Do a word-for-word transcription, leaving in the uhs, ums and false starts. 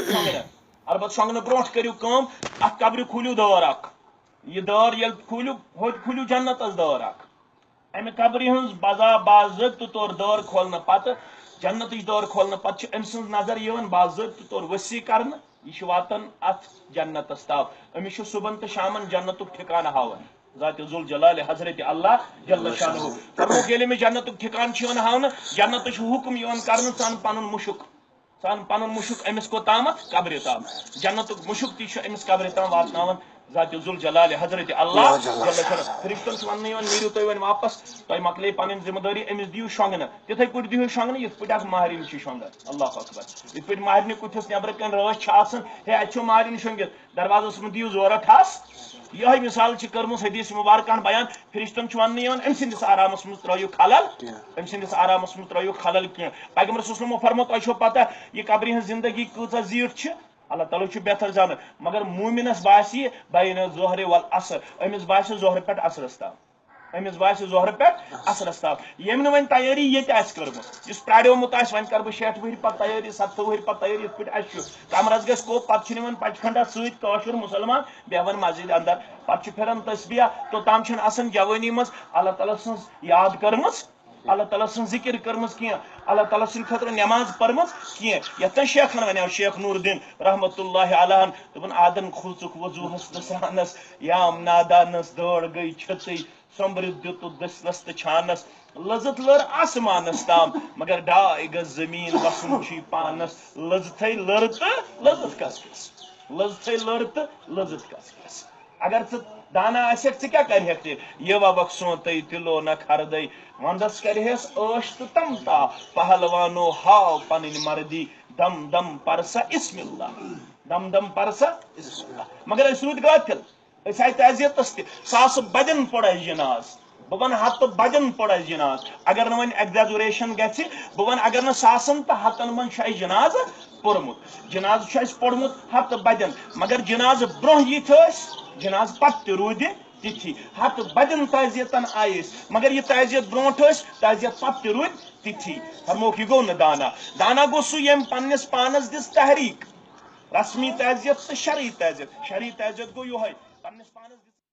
شۄنٛگنہٕ۔ البتہٕ شۄنٛگنہٕ برونٛٹھ کٔرِو کٲم، اَتھ قبرِ کھوٗلِو دٲر اَکھ۔ یہِ دٲر ییٚلہِ کھوٗلِو، ہوٚتہِ کھوٗلِو جنتَس دٲر اَکھ۔ اَمہِ قبرِ ہٕنٛز بزا-، باضٲبطہٕ طور دٲر کھولنہٕ پتہٕ، جنتٕچ دٲر کھولنہٕ پتہٕ چھِ أمۍ سٕنٛز نظر یِوان باضٲبطہٕ طور ؤسیع کرنہٕ۔ یہِ چھُ واتان اَتھ جنتَس تام۔ أمِس چھُ صُبحن تہٕ شامن جنتُک ٹھِکانہٕ ہاوان۔ ذات ذوالجلال حضرت اللہ جل شانہ۔ فرمووُکھ، ییٚلہِ أمِس جنتُک ٹھِکانہٕ چھُ یِوان ہاونہٕ، جنتٕچ حُکُم یِوان کرنہٕ، ژٕ اَن پنُن مُشُک۔ ژٕ اَن پنُن مُشُک، أمِس کوٚت تامَتھ؟ قبرِ تام۔ جنتُک مُشُک تہِ چھُ أمِس قبرِ تام واتناوان۔ ذات ذوالجلال حضرت اللہ اللہ جل جل شانہ۔ فرشتن چھُ وَننہٕ یِوان، نیٖرِو تُہۍ وۄنۍ واپس، تۄہہِ مۄکلے پنٕنۍ ذمہٕ دٲری، أمِس دِیِو شۄنٛگنہٕ۔ تِتھَے پٲٹھۍ دِیِو شۄنٛگنہٕ، یِتھ پٲٹھۍ اَکھ مہرِنۍ چھِ شۄنٛگان۔ اللہ اکبر۔ یِتھ پٲٹھۍ مہرِنہِ کُٹھِس نٮ۪برٕ کَنۍ رٲچھ چھِ آسان، ہے، اَتہِ چھُ مہرِنۍ شۄنٛگِتھ، دروازَس منٛز دِیِو زورہ ٹھَس۔ یِہوٚے مِثال چھِ کٔرمٕژ حدیث مبارکہ ہن بیان۔ فرشتن چھُ وَننہٕ یِوان، أمۍ سٕنٛدِس آرامَس منٛز ترٲیِو خلل، کینٛہہ۔ أمۍ سٕنٛدِس آرامَس منٛز ترٲیِو خلل کینٛہہ۔ پیغمبر صلی اللہ علیہ وسلمو فرموو، تۄہہِ چھو پتہ، یہِ قبرِ ہٕنٛز زندگی کۭژاہ زیٖٹھ چھِ، اللہ تعالیٰ چھُ بہتر زانان۔ مگر مومنس باسہِ یہِ بین ظہرِ والعصر، أمِس باسہِ ظہرِ پٮ۪ٹھ عصرس تام۔ أمِس باسہِ ظہرِ پٮ۪ٹھ عصرس تام۔ ییٚمۍ نہٕ وۄنۍ تیٲری ییٚتہِ آسہِ کٔرمٕژ، یُس پرٛاریومُت آسہِ، وۄنۍ کَرٕ بہٕ شیٹھ وٕہٕرۍ پَتہٕ تیٲری، سَتتھٕ وٕہٕرۍ پَتہٕ تیٲری، یِتھ پٲٹھۍ اَسہِ چھُ۔ کَمرَس گژھِ کوٚپ، پَتہٕ چھِ نِوان پَچہِ کھٔنٛڈا سۭتۍ کٲشُر مُسلمان، بیٚہوان مسجدِ اندر۔ پَتہٕ چھُ پھِران تسبیح، توٚتام چھَنہٕ آسان جوٲنی منٛز اللہ تعالیٰ سٕنٛز یاد کٔرمٕژ، اللہ تعالیٰ سٕنٛز ذِکِر کٔرمٕژ کینٛہہ، اللہ تعالیٰ سٕنٛدِ خٲطرٕ نٮ۪ماز پٔرمٕژ کینٛہہ۔ یَتھ تام شیخن وَنیو، شیخ نور الدین رحمتہ اللہ علیہ ہن، دوٚپُن، آدن کھوٗژُکھ وضوٗہس تہٕ سرٛانس، یام نادانس دٲڑ گٔے چھٔژٕے، سۄمبرِتھ دیُتُکھ دٔسلس تہٕ چھانس۔ لٔزٕتھ لٔر آسمانس تام، مگر ڈاے گٔژھ زٔمیٖن وَسُن چھُے پانس۔ لٔزتھٕے لٔر تہٕ لٔزٕتھ کس کس، لٔزتھٕے لٔر تہٕ لٔزٕتھ کس کس۔ اگر ژٕ دانا آسکھ، ژٕ کیٛاہ کرِہکھ تیٚلہِ؟ یہ وبک سونتے تلو نہ خردے، وندس کرِہس عٲش تہٕ تمتا۔ پہلوانو ہاو پنٕنۍ مردی، دم دم پرسا اسم اللہ، دم دم پرسا اسم اللہ۔ مگر أسۍ روٗدۍ غٲفِل۔ أسۍ آیہِ تعزیتس تہِ، ساسہٕ بدٮ۪ن پوٚر اَسہِ جناز۔ بہٕ وَنہٕ، ہَتہٕ بدٮ۪ن پوٚر اَسہِ جناز۔ اگر نہٕ وۄنۍ ایگزیجوریشن گژھِ، بہٕ وَنہٕ، اگر نہٕ ساسن تہٕ ہَتن منٛز چھُ اَسہِ جنازٕ پوٚرمُت۔ جنازٕ چھُ اَسہِ پوٚرمُت ہَتہٕ بدٮ۪ن، مگر جنازٕ برونٛہہ یِتھ ٲسۍ، جنازٕ پتہٕ تہِ روٗدِ تِتھی۔ ہَتہٕ بدٮ۪ن تعزیتن آیہِ أسۍ، مگر یہِ تعزیت برونٛٹھ ٲسۍ، تعزیت پتہٕ تہِ روٗدۍ تِتھی۔ فرموکھ، یہِ گوٚو نہٕ دانا۔ دانا گوٚو سُہ، ییٚمۍ پننِس پانس دِژ تحریک۔ رسمی تعزیت تہٕ شرعی تعزیت۔ شرعی تعزیت گوٚو یِہوٚے، پننِس پانس دِژ